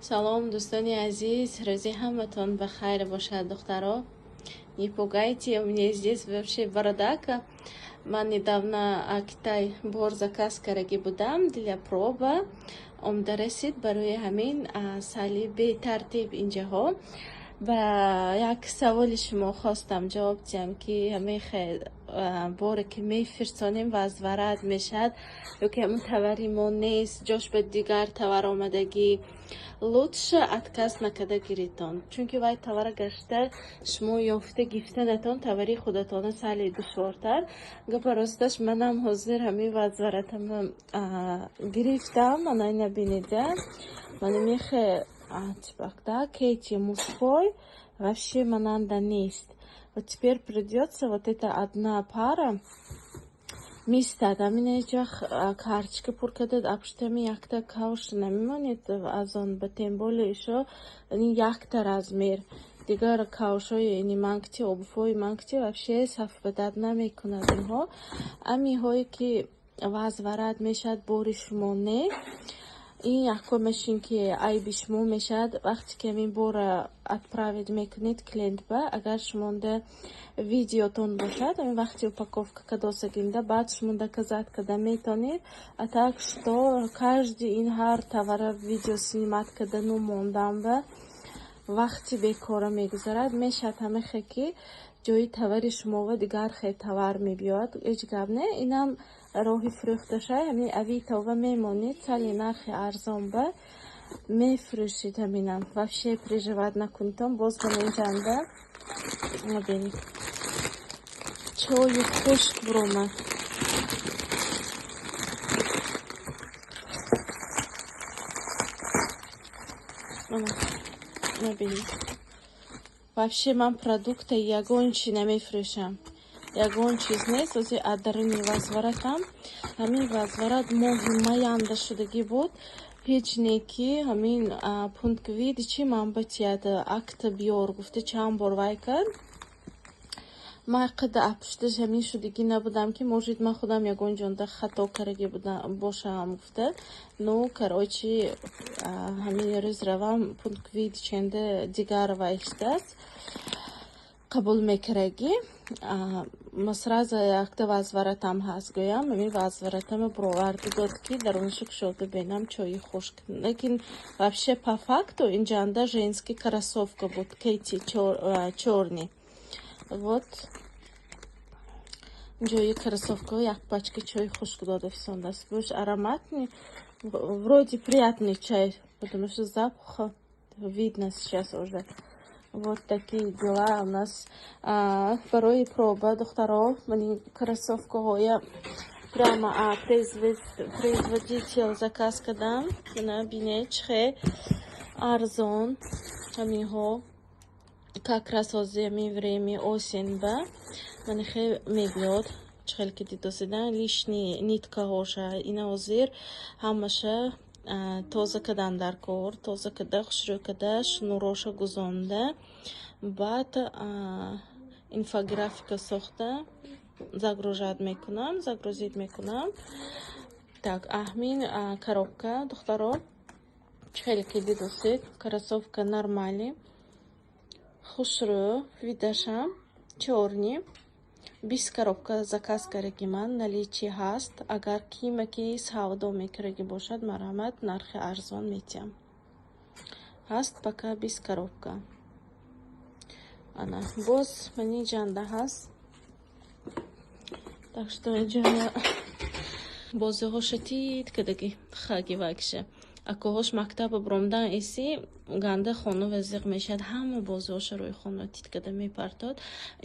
Салом, дӯстони азиз, рӯзи ҳаматон ба хайр бошад, духтаро. Не пугайте, у меня здесь вообще бардака. Ман недавно Китай бор заказ кардаги будам для проба. Омда расид, барои ҳамин сали бетартиб инҷаҳо. Ба як саволи шумо хостам ҷавоб диҳам, ки ҳамин боре ки мефирсонем, возврат мешавад ё ки ҳамин товари мо нест, ҷош ба дигар товар омадагӣ. Лучше отказ накарда гиритон, чунки вай товара гашта шумо ёфта гифтанатон товари худатона сали душвортар. Гапа росташ, манам ҳозир ҳамин возвратама гирифтам. Мана ина бинеда, мана мехе типа Кети мужской вообще мананда нест. Вот теперь придется вот это одна пара мистад. Ҳамин ҳеҷ вақт карточка пур карда апштами якта кавш намемонед аз он ба, тем более ишо якта размер. Дигар кавшҳои ини манкти, обувҳои манкти вообще совпадать намекунад инҳо. Амиҳое ки возврат мешавад, бори шумо не, ин якумашин ки айби шумо мешавад. Вақте ки ҳамин бора отправить мекунед клиент ба, агар шумонда видеотон бошад, ҳамин вақти упаковка кадосагинда, баъд шумо доказать карда метавонед. А так что каждый ин ҳар товара видео снимать кардану мондан ба вақти бекора мегузарад. Мешавад ҳамихе ки ҷои товари шумова дигар хел товар мебиёяд, ҳеҷ гап не, инам роҳи фурӯхташай. Ҳамин Авитова мемонед, сали нархи арзон ба мефурӯшед. Ҳаминам вообще переживать накунедтон. Боз мана инҷанда бинед, чою хушк буромад. Мебинед, вообще ман продукта ягон чи намефурӯшам, ягон чиз нест. Ози аз даруни возвратам, ҳамин возврат моҳи маянда шудагӣ буд. Ҳеҷ не ки ҳамин пункт выдачи ман ба тият акта биёр гуфта чанд бор вай кард. Ман қада апушташ ҳамин шудагӣ набудам, ки может ман худам ягон ҷонда хато кардаги бошам гуфта. Ну, короче, ҳамин рӯз равам пункт выдачи дигар вай шудааст, қабул мекардагӣ. Ма сразу якта возвратам ҳаст, гӯям, ҳамин возвратама бироварда дод, ки дарунашо кушода бинам, чои хушк. Лекин вообще по факту инҷанда женский кроссовка буд, Кети чёрный. Вот ҷои кроссовкаҳо як пачка чои хушк дода фисондааст. Буш ароматный, вроде приятный чай, потому что запах видно сейчас уже. Вот такие дела у нас. Барои проба, духтаро, мани кроссовкаҳоя прямо производитель заказ кардам. Мана бинед, чихе арзон ҳаминҳо, как раз ҳозир ҳамин время осень ба мани хе мебиёд. Чихел ки дидосидан, лишний ниткаҳоша ина ҳозир ҳамаша тоза кардан дар кор, тоза карда, хушрӯ карда, шнуроша гузонда, баъд инфографика сохта загружать мекунам, загрузить мекунам. Так, аҳмин коробка, духтаро, чихеле ки дидосед, кроссовка нормальный, хушрӯ, видашам чёрный. 20 коробка заказ кардаги ман, наличии ҳаст. Агар киме ки савдо мекардаги бошад, марҳамат, нархи арзон метиҳам. Ҳаст пока 20 коробка. Ана боз мани ҷанда ҳаст. Так что инҷа бозиҳоша тит кадаги хаги вакша. Акоҳош мактаба буромдан иси ганда хона вазиқ мешавад, ҳама бозиҳоша рӯи хона тит када мепартод.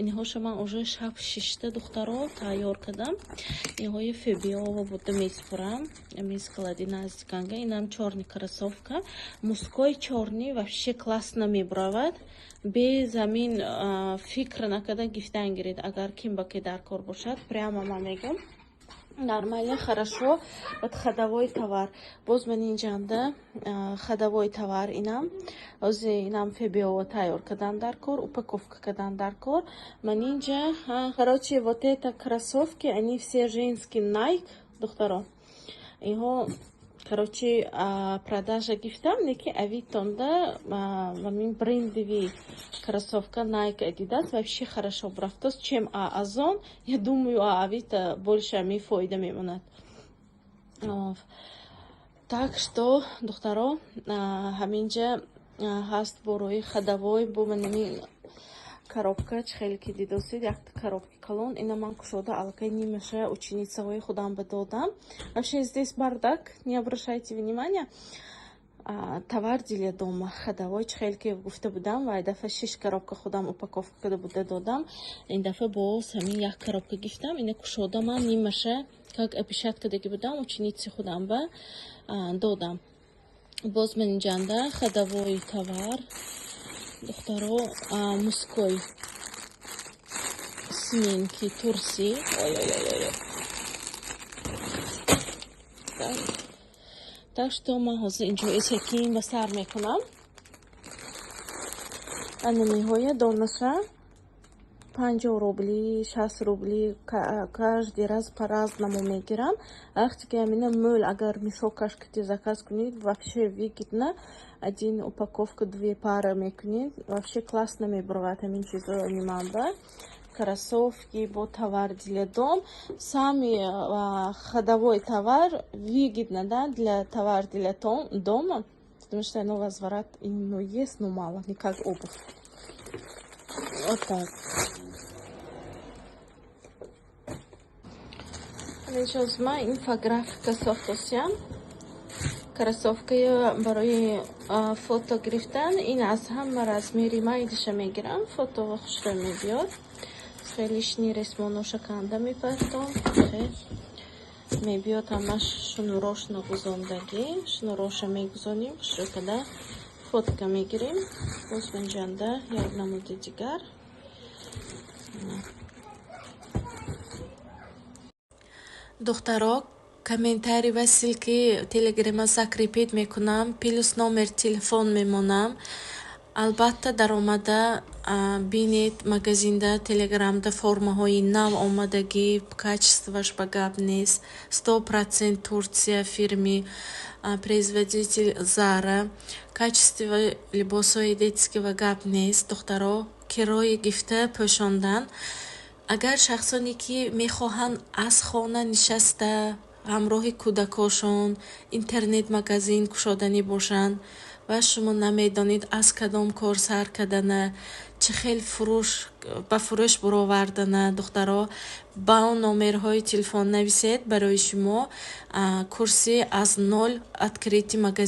Инҳоша ман уже шаб шишта, духтаро, тайёр кардам. Инҳои фебиова буда меспурам ами склади наздиканга. Инам чёрный кроссовка, мужской чёрный, вообще классно мебуравад. Без ҳамин фикр накарда гифтан гиред, агар ким ба ки дар кор бошад, прямо ман мегӯям, нормально, хорошо. Вот ходовой товар. Боз ман инҷанда ходовой товар, инам ози инам фебиова тайёр кардан дар кор, упаковка кардан дар кор. Ман инҷа, короче, вот это кроссовки, они все женские, Nike, духтаро, инҳо. Короче, продажа гирифтам, не ки Авитонда ҳамин брендовый кроссовка Nike, Adidas вообще хорошо бурафтост, чем Озон. Я думаю, Авито больше ами фоида мемонад. Так что, духтаро, ҳаминҷа ҳаст борои ходовой. Бо манами коробка, чӣ хеле ки дидосед, якта коробки калон. Ина ман кушода, аллакай нимаша ученицаҳои худам ба додам. Вообще здесь бардак, не обращайте внимания. Товар для дома, ходовой, чӣ хеле ки гуфта будам, ва дафъа шиш коробка худам упаковка карда буда додам. Ин дафъа боз ҳамин як коробка гирифтам. Ина кушода, ман нимаша, как обещать кардаги будам, ученицы худам ба додам. Боз ман инҷанда ходовой товар, духтаро, мужской сменки турси. Ой-ой-ой. Так. Так что ман ҳозир инҷо эсакин ба сар мекунам. Анамиҳоя донаша 50 рубли, 60 рубли, каждый раз по-разному мегирам. Вақте ки амина мӯл, агар мешокаш кати заказ кунед, вообще выгодно. Один упаковка две пары мекунед, вообще классно мебурад ҳамин чизо ниманда. Кроссовки, бо товар для дом. Сами ходовой товар выгодно, да, для товар для дома, потому что оно возврат, ну, есть, но мало, не как обувь. Вот так. Ҳаминҷоз ман инфографика сохтосиям. Кроссовкаи барои фото гирифтан, ин аз ҳама размери майдиша мегирам, фото хушрӯ мебиёд. Хеле лишний ресмоноша канда мепартом. Мебиёд ҳамаш шнурош нагузондагӣ. Шнуроша мегузонем, хушрӯ када фотка мегирем. Боз инҷанда як намуди дигар. Духтаро, комментарий ва ссылки телеграма закрепить мекунам, плюс номер телефон мемонам. Албатта, даромада бинед магазинда, телеграмда формаҳои нав омадагӣ, качествоаш ба гап нест. 100% Турция, фирми производитель Зара. Качество либосҳои детский ва гап нест, духтаро, кирои гифта пӯшондан. Агар шахсоне ки мехоҳанд аз хона нишаста ҳамроҳи кӯдакошон интернет-магазин кушоданӣ бошанд ва шумо намедонед, аз кадом кор сар кардана, чӣ хел фурӯш ба фурӯш буровардана, духтаро, ба он номерҳои телефон нависед, барои шумо курси аз ноль открытие магазин.